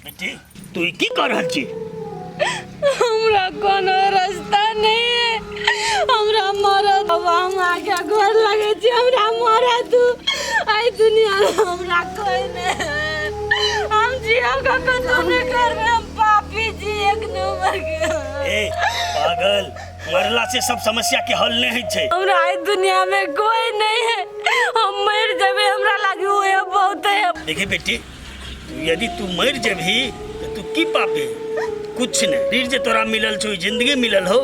बेटी, तू ई की कर रहल छी? हमरा कोनो रास्ता नहीं है, हमरा मरत बाबा, हम आगे गोर लगे छी, हमरा मरत तू आई दुनिया में हमरा कोई नहीं है। हम जियो का कतो नहीं करबे, हम पापी जी एक नंबर के। ए पागल, मरला से सब समस्या के हल नहीं होइ छै। हमरा आई दुनिया में कोई नहीं है, हम मर जेबे, हमरा लागी ओहे बहुत है। देखी बेटी, यदि तू मर जेबही तो तू की पाबी? कुछ नहीं। फिर जे तोरा मिलल छौ जिंदगी मिलल हो,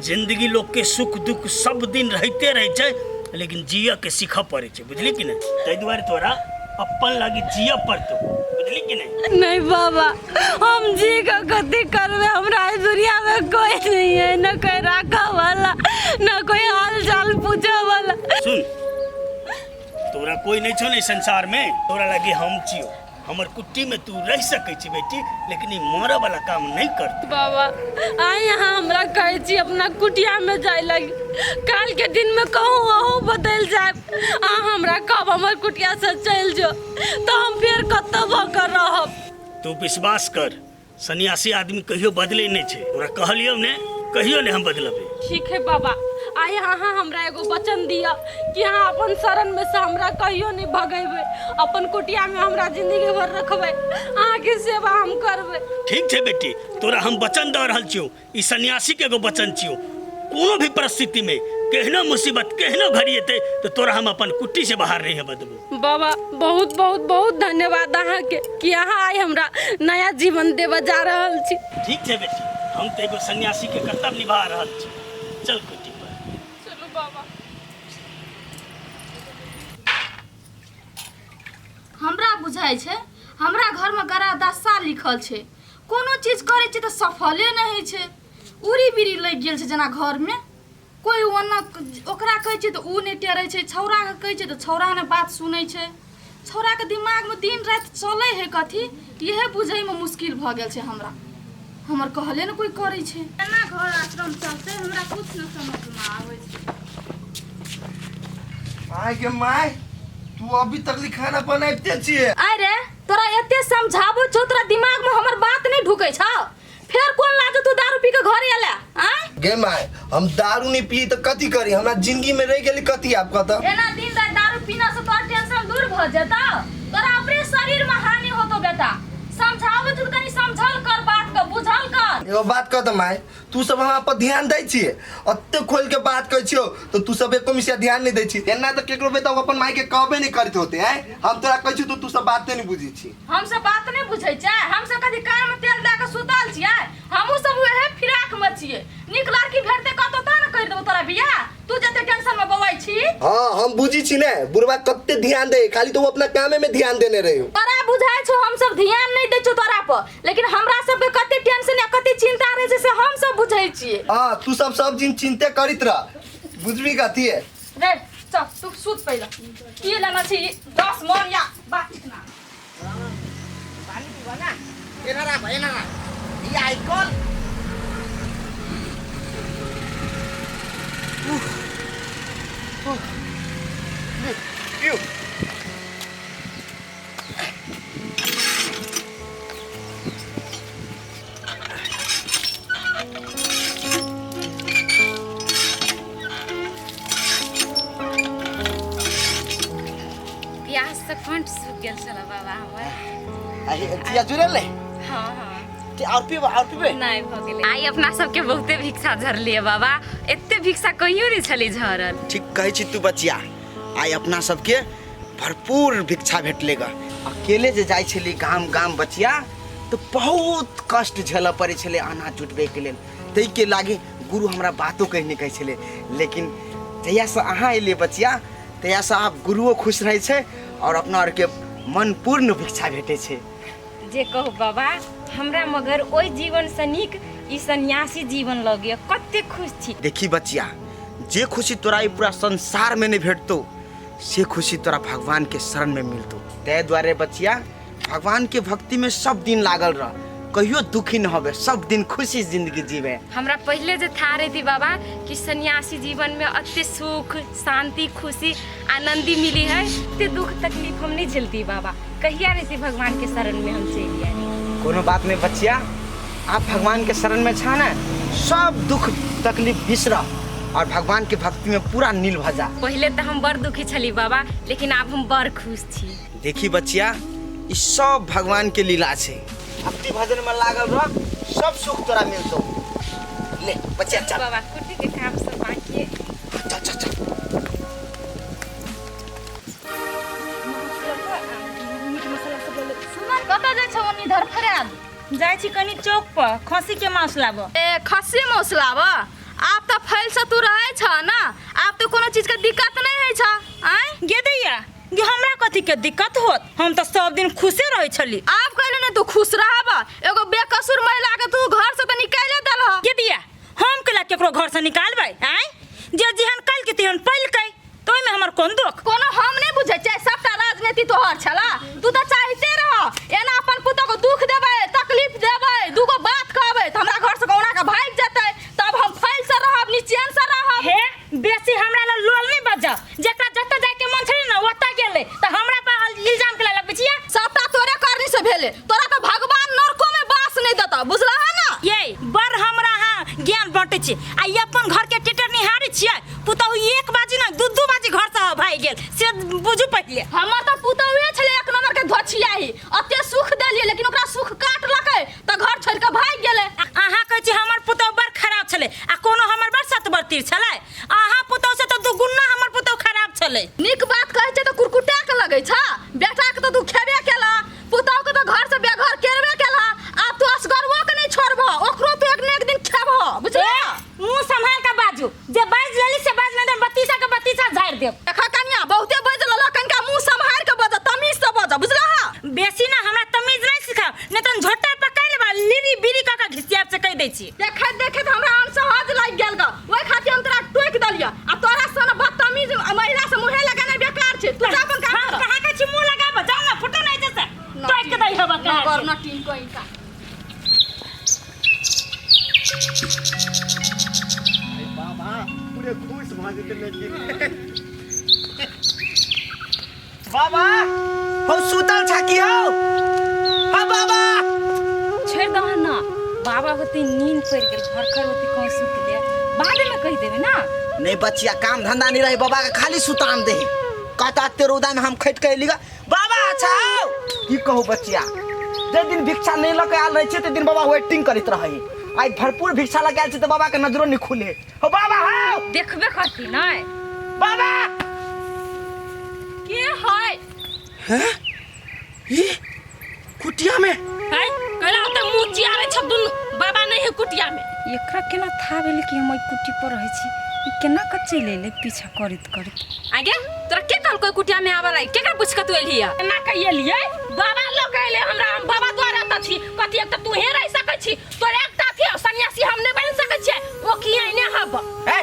जिंदगी लोग के सुख दुख सब दिन रहते रहे छै, लेकिन जिय के सीख पड़े छै, बुझली कि नहीं? ताहि दुआरे तोरा अपन लागी जिय पड़तो, बुझली कि नहीं? नहीं बाबा, हम जी का कथी करबे, हमरा इस दुनिया में कोई नहीं है, न कोई राखा वाला न कोई हाल चाल पूछे वाला। सुन, तोरा कोई नहीं छौ ने संसार में, तोरा लागी हम छियो, हमर कुट्टी में तू रह सकै छी बेटी, लेकिन ई मरऽ वाला काम नहीं कर। बाबा आइ यहाँ हमरा कहै छी अपना कुटिया में जाय लगी, काल के दिन में कहूँ अहूँ बदल जाए, अहाँ हमरा कहब हमर कुटिया से चलि जो तो हम फेर कतऽ भऽ कऽ रहब। तू विश्वास कर, सन्यासी आदमी कहियो बदले नहीं छै, तोरा कहलियौ ने कहियो ने हम बदलबै। ठीक है बाबा, आइ अहाँ हमरा एगो वचन दिअ कि अहाँ अपन शरण में से हमरा कहियो नहीं भगेबै, अपन कुटिया में हमरा जिंदगी भर रखबै, अहाँके सेवा हम करबै। ठीक छै बेटी, तोरा हम वचन दऽ रहल छियौ, ई सन्यासी के एगो वचन छियौ, कोनो भी परिस्थिति में केहनो मुसीबत केहनो घड़ी एतै तो तोरा हम अपन कुट्टी से बाहर नहीं हेबऽ देबो। बाबा बहुत बहुत बहुत धन्यवाद अहाँके कि अहाँ आइ हमरा नया जीवन देबऽ जा रहल छी। ठीक छै बेटी, हम तऽ एगो सन्यासी के कर्तव्य निभा रहल छी, चल कुट्टी पर। चलू बाबा। हमरा बुझाइ छै हमरा घरमे गरा दशा लिखल छै, कोनो चीज करै छी तऽ सफले नहि होइ छै, उड़ी बिड़ी लागि गेल छै जेना घरमे। कोइ ओना ओकरा कहै छै तऽ ओ नहि टेरै छै, छौड़ाके कहै छै तऽ छौड़ा नहि बात सुनै छै। छौड़ाके दिमागमे दिन राति चलै है कथी, इएह बुझैमे मुश्किल भऽ गेल छै हमरा। हमर कहले ने कोइ करै छै। केना घर आश्रम चलतै हमरा कुछ नहि समझमे आबै छै। आय गे my, तू अभी तक ली खाना बनाइते छियै? अरे तोरा एते समझाबो छौ, तोरा दिमाग में हमर बात नहीं ढुकै छौ, फेर कोन लाज तू दारू पी के घर एला? आय गे my, हम दारू नहीं पी तऽ कथी करी, हमरा जिंदगी में रह गेली कथी आब कत? एना दिन रात दारू पीना से तोर टेंशन दूर भ जेतौ, तोरा अपने शरीर में हानि होतो बेटा। समझाबो छौ तऽ कनी समझल कर, बात के बुझल कर। एगो बात कह तऽ my, तू सब हमरा पर ध्यान दै छियै? एते खोल के बात कहै छियौ तऽ तू सब एको मिसिया ध्यान नहीं दै छी। एना तऽ केकरो बेटा अपन माय के कहबे नहीं करैत होते हैं, हम तोरा कहै छियौ तऽ तू सब बाते नहीं बुझै छी। हम सब बात नहीं बुझै छियै, हम सब कथी कान में तेल दए के सुतल छियै? हमहूँ सब उहे फिराक में छियै। नीक लड़की भेटतै कतौ तऽ ने करि देबौ तोरा बियाह, तू जते टेंशन में बौआइ छी। हाँ हम बुझी छी ने, बुढ़वा कते ध्यान दे, खाली तो वो अपना कामे में ध्यान देने रहे। तोरा बुझाइ छौ हम सब ध्यान नहीं दै छौ तोरा पर, लेकिन हमरा सबके कते टेंशन या कते चिंता रहै छै से हम सब बुझै छियै। हाँ तू सब सब दिन चिंते करित रह, बुझबी कथी है। रे चल तू सुत पहिले, की लेना छी 10 मन या बात ना। पानी पीबा ना, एना राख एना राख ई आइकल। पिऊ। प्यास से कंठ सूख गेल छल बाबा हमर। अरे जिया जुड़ल नहीं? हाँ हाँ। ते और पीबो, और पीबे? नहीं भऽ गेलै। आइ अपना सबके बहुते भिक्षा झरलियै बाबा, एते भिक्षा कहियो नहि छलै झरल। ठीक कहै छी तू बचिया, आइ अपना सबके भरपूर भिक्षा भेटलै ग। अकेले जे जाइ छली गाम गाम बचिया तऽ बहुत कष्ट झेलऽ पड़ै छलै अनाज जुटबैके लेल, ताहिके लागी गुरु हमरा बातो कहि नहि कहै छलै। लेकिन जहियासँ अहाँ एलियै बचिया तहियासँ आब गुरुओ खुश रहै छै आओर अपना आरके मन पूर्ण भिक्षा भेटै छै। जे कहू बाबा, हमरा मगर ओहि जीवनसँ नीक ई सन्यासी जीवन लगैए, कते खुश छी। देखी बचिया, जे खुशी तोरा ई पूरा संसारमे नहि भेटतौ से खुशी तोरा भगवानके शरणमे मिलतौ। ताहि दुआरे बचिया भगवानके भक्तिमे सब दिन लागल रह, कहियो दुखी न होबे, सब दिन खुशी जिंदगी जीवे। हमरा पहिले जे था रही बाबा कि सन्यासी जीवन में अते सुख शांति खुशी आनंदी मिली है, ते दुख तकलीफ हम नहीं झेलती बाबा। कहिया रहते भगवान के शरण में हम चलि आए। कोनो बात नहीं बच्चिया, आप भगवान के शरण में छा ना, सब दुख तकलीफ बिसरा और भगवान के भक्ति में पूरा नील भ जा। पहले तो हम बड़ दुखी छली बाबा, लेकिन आब हम बड़ खुश छी। देखी बच्चिया, ई सब भगवान के लीला छे। भक्ति भजन में लागल रह, सब सुख तोरा मिलतो। ले बच्चिया चल बाबा, कुटी के काम सब बाकी है। चल चल चल। कतऽ जाइ छौ ओनी धरफरायल? जाइ छी कनी चौक पर खसी के मांस लाबऽ। ए खस्सी मांस लाबऽ? आब तऽ फैल से तू रहै छ ना, आब तऽ कोनो चीज के दिक्कत नहि होइ छ। आँय गे दैया, गे हमरा कथी के दिक्कत होत? हम तऽ सब दिन खुशे रहै छली। आब कहले ने तू खुश रहब? एगो बेकसूर महिला के तू घर से तऽ निकाले देलह। गे दैया, हम केला केकरो घर से निकालबै? आँय, जे जेहन कल के तेहन पैलकै, तो ओहिमे हमर कोन दोख? कोनो हम नहि बुझै छियै, सबटा राजनीति तोहर छला। तू तऽ चाहिते रह एना अपन पुतोह के दुख देबै, तकलीफ देबै, दूगो बात कहबै तऽ हमरा घर से कहुना के भागि जेतै, तब हम फैल से रहब, निचैन से रहब। हे बेसी हमरा लग लोल नहि बजाउ, जेकरा जतऽ जाय के मन छलै ने ओतऽ गेलै, तऽ हमरा पर इल्जाम केला लगबै छियै? सबटा तोरे करनी से भेलै, तोरा तऽ भगवान नरको में बास नहि देतऽ, बुझलह ने? ये बड़ हमरा अहाँ ज्ञान बाँटै छी आ ई अपन घर के टेटर निहारै छियै। पुतहु एक बाजी ना दू दू बाजी घर से भागि गेल, से बुझू पहिले। हमर तऽ पुतहुए छलै एक नंबर के धोछियाही, अते सुख देलियै लेकिन ओकरा सुख काटलकै तऽ घर छोड़ि कऽ भागि गेलै। अहाँ कहै छी हमर पुतहु बड़ खराब छलै, आ कोनो हमर बड़ सतबरती छलै? अहाँ पुतहु से तऽ दुगुना हमर पुतहु खराब छलै। नीक बात कहै छै तऽ कुरकुटा के लगै छ, बेटा के तऽ तू खेबे केला, पुतहु के तऽ घर से बेघर केबे केला, आब तू असगरवो के नहि छोड़बह, ओकरो तू एक ने एक दिन खेबह, बुझलह? मुँह सम्हाल के बाजू, जे बाजि लेली से बाजि, नहि तऽ बत्तीसा के बत्तीसा झाड़ि देब। देखा कनिया, बहुते बाजि लेलह, कनिका मुँह सम्हारि के बजह, तमीज से बजह, बुझलह? बेसी ना हमरा तमीज नहि सिखाउ, नहि तऽ झोटा पकाइ लेबा लिरी बिरी कऽ के घिसियाब से कहि दै छी। देखैत देखैत हमरा अनसहज लागि गेल ग, ओहि खातिर हम तोरा टोकि देलियह। आ तोरा सन बदतमीज महिला से मुँहे लगेनाइ बेकार छै, तू जा अपन काम हम कर। कहाँ कहै छी मुँह लगाबऽ, जाउ ने फुटू नहि जैसे टोकि के दै हबऽ कहाँ नगर नटीन कहीं का। बाबा पूरे खुश भऽ जेतै। लेकिन बाबा हो सुतल छा की हो? हाँ बाबा छोड़ि दह ना बाबा, होते नींद पड़ि गेल, भरखर होते कहूँ सुति ले, बादमे कहि देबै ना। नहीं बच्चिया, काम धंधा नहीं रहे बाबा के, खाली सुतान दे। कहता एते रौदा में हम खटि के अयली गा। बाबा अच्छा आओ। की कहू बच्चिया, जे दिन भिक्षा नहीं लऽ के आयल रहै छै ते दिन बाबा वेटिंग करैत रहै। आइ भरपूर भिक्षा लऽ के आयल छै तऽ बाबा के नजरो नहीं खुले। हो बाबा हो देखबे करती नहीं बाबा के है? हैं? ई कुटिया में है कहला ओते मुँह चियारे छ दुनू, बाबा नहीं है कुटिया में। एकरा केना था भेलै कि हम ओहि कुटी पर रहै छी? ई केना कऽ चलि अयलै पीछा करैत करैत? आगे तोरा के कहलकै कुटिया में आबऽ लागि? केकरा पूछ के तू एलही? एना कहि एलियै, बाबा लग एलै हमरा, हम बाबा द्वारा तऽ छी। कथी एक तऽ तू हे रहि सकै छी, तोरा एकटा अथी सन्यासी हम नहि बनि सकै छियै, ओ की एने हब। ए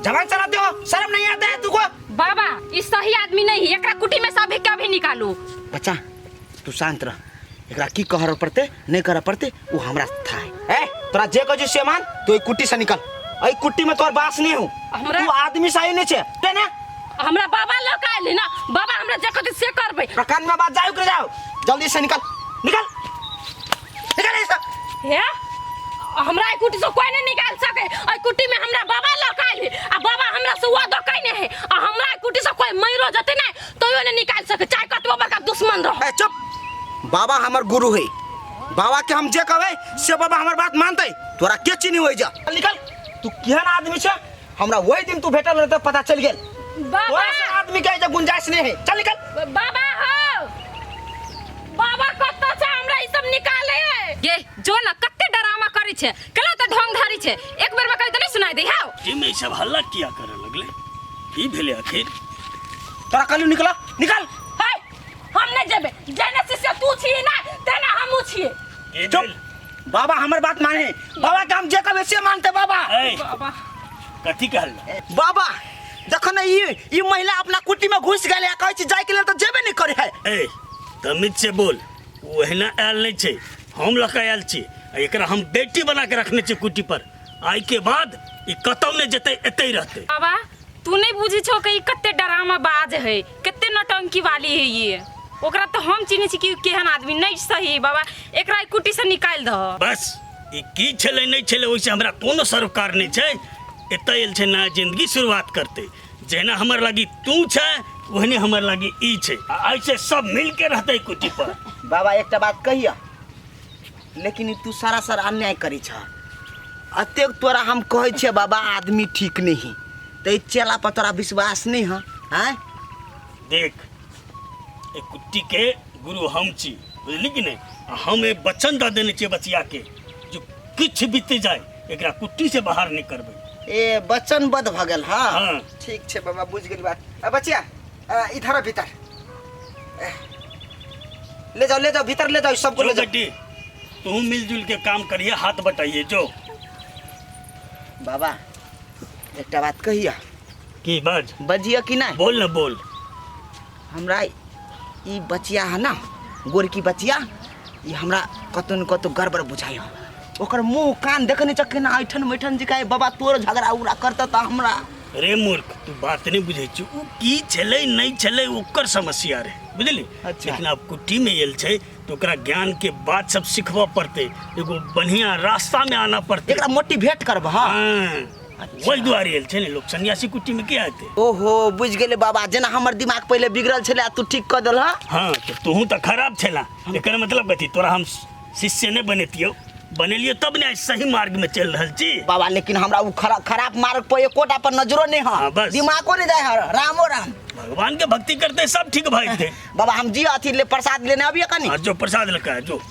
जबान चलाते हो, शर्म नहीं आता है तुको? बाबा ई सही आदमी नहीं है, एकरा कुटी में से अभी के अभी निकालू। बच्चा तू शांत रह, एकरा की कहर पड़ते नहीं करऽ पड़ते वो हमरा था है। ए तोरा जे कहै छै से मान, तू एहि कुट्टी से निकल, एहि कुट्टी में तोहर बास नहीं हो। हमरा- तू आदमी सही नहीं छे ते ने। हमरा बाबा लग आयल ना, बाबा हमरा जे कहतै से करबै। तोरा कान में बात जाओ, जाओ जल्दी से निकल, निकल निकल ऐसा। हे हमरा एहि कुटी से कोई नहीं निकाल सके, एहि कुटी में हमरा बाबा लग आयल है, आ बाबा हमरा से वादा कइने है, आ हमरा एहि कुटी से कोई मरो जते नहीं तैयो नहीं निकाल सके, चाहे कतबो बड़का दुश्मन रहो। ए चुप, बाबा हमर गुरु है, बाबा के हम जे कहबै से बाबा हमर बात मानतै। तोरा के चिन्ही होइ जा, निकल। तू केहन आदमी छे, हमरा वही दिन तू भेटल रहे पता चल गेल। बाबा तोरा सन आदमी के एहिजा गुंजाइश नहीं है, चल निकल। बाबा हो, बाबा कतऽ छै हमरा ई सब निकाले है? गे जो ना कते डरामा करै छै, केला तऽ ढोंग धरै छै, एक बेर में कहि तऽ नहीं सुनाई दे हाउ। ई सब हल्ला किया करे लगले? की भेलै आखिर? तोरा कहलू निकल, निकल। है हम नहीं जेबे, जेने से से तू छी ना तेना हमहू छियै। के चुप भेल? बाबा हमर बात माने, बाबा के हम जे कहबै से मानते बाबा। ए, कथी कहल? बाबा जखन ई महिला अपना कुटी में घुस गेलै आ कहै छै जाय के लेल तऽ जेबे नहि करै है। ए तमीज से बोल, ओ एहिना आयल नहि छै, हम लऽ कऽ आयल छी, आ एकरा हम बेटी बना के रखने छी कुटी पर। आइ के बाद ई कतौ नहि जेतै, एतै रहतै। बाबा तू नहीं बुझी छो कि ई कते डरामा बाज है, कते नौटंकी वाली है ये। ओकरा तऽ हम चिन्है छी कि केहन आदमी नहि सही बाबा एकरा कुटी से निकालि दह बस ई की छलै नहि छलै ओहिसँ हमरा कोनो सरोकार नहि छै एतऽ आयल छै नया जिंदगी शुरुआत करतै जेना हमर लागी तू छै ओहने हमर लागी ई छै आ ऐसे सब मिलके रहतै कुटी पर बाबा एकटा बात कहिया लेकिन ई तू सरासर अन्याय करै छह एतेक तोरा हम कहै छियै बाबा आदमी ठीक नहीं तऽ ई चेला पर तोरा विश्वास नहीं है आँय देख एक कुट्टी के गुरु हम छी बुझली कि नहीं आ हम एक वचन दऽ देने छियै बचिया के जो किछु बीत जाए एकरा कुट्टी से बाहर नहीं करबै ए वचनबद्ध भऽ गेल हाँ हाँ। ठीक छै बाबा बुझि गेली बात आ, बचिया आ, इधर आ भीतर ए, ले जाओ ले जाओ भीतर ले जाओ सबको जो ले जाओ बेटी तू मिलजुल के काम करिए हाथ बटाइए जो बाबा एकटा बात कहिया की बाज बजिया कि नहीं बोल ना बोल हमरा ई बचिया है ना गोरकी बचिया ई हमरा कतौ न कतौ गड़बड़ बुझाइ है ओकर मुंह कान देखने छ केना ऐठन मैठन जिकाय बाबा तोर झगड़ा उगड़ा करता त हमरा रे मूर्ख तू बात नहीं बुझै छी उ की छलै नहीं छलै ओकर समस्या रहे बुझली अच्छा। लेकिन आब कुट्टी में आयल छै तऽ ओकरा ज्ञान के बात सब सीखबऽ पड़तै एगो बढ़िया रास्ता में आना पड़तै एकरा मोटिवेट करब हाँ हाँ वही दुआरे आयल छै ने लोग सन्यासी कुट्टी में किया एतै ओहो बुझि गेलै बाबा जेना हमर दिमाग पहिले बिगड़ल छलै आ तू ठीक कऽ देलह हाँ तऽ तोहू तऽ खराब छला एकर मतलब कथी तोरा हम शिष्य नहि बनेतियौ बनेलियो तब ने आइ सही मार्ग में चलि रहल छी बाबा लेकिन हमरा उ खराब मार्ग पर एकोटा पर नजरो नहीं हाँ, है बस। दिमागो नहीं जाए है रामो राम भगवान के भक्ति करते सब ठीक भऽ जेतै बाबा हम जी अथी ले प्रसाद लेने अबिए कनी हाँ जो प्रसाद लगा जो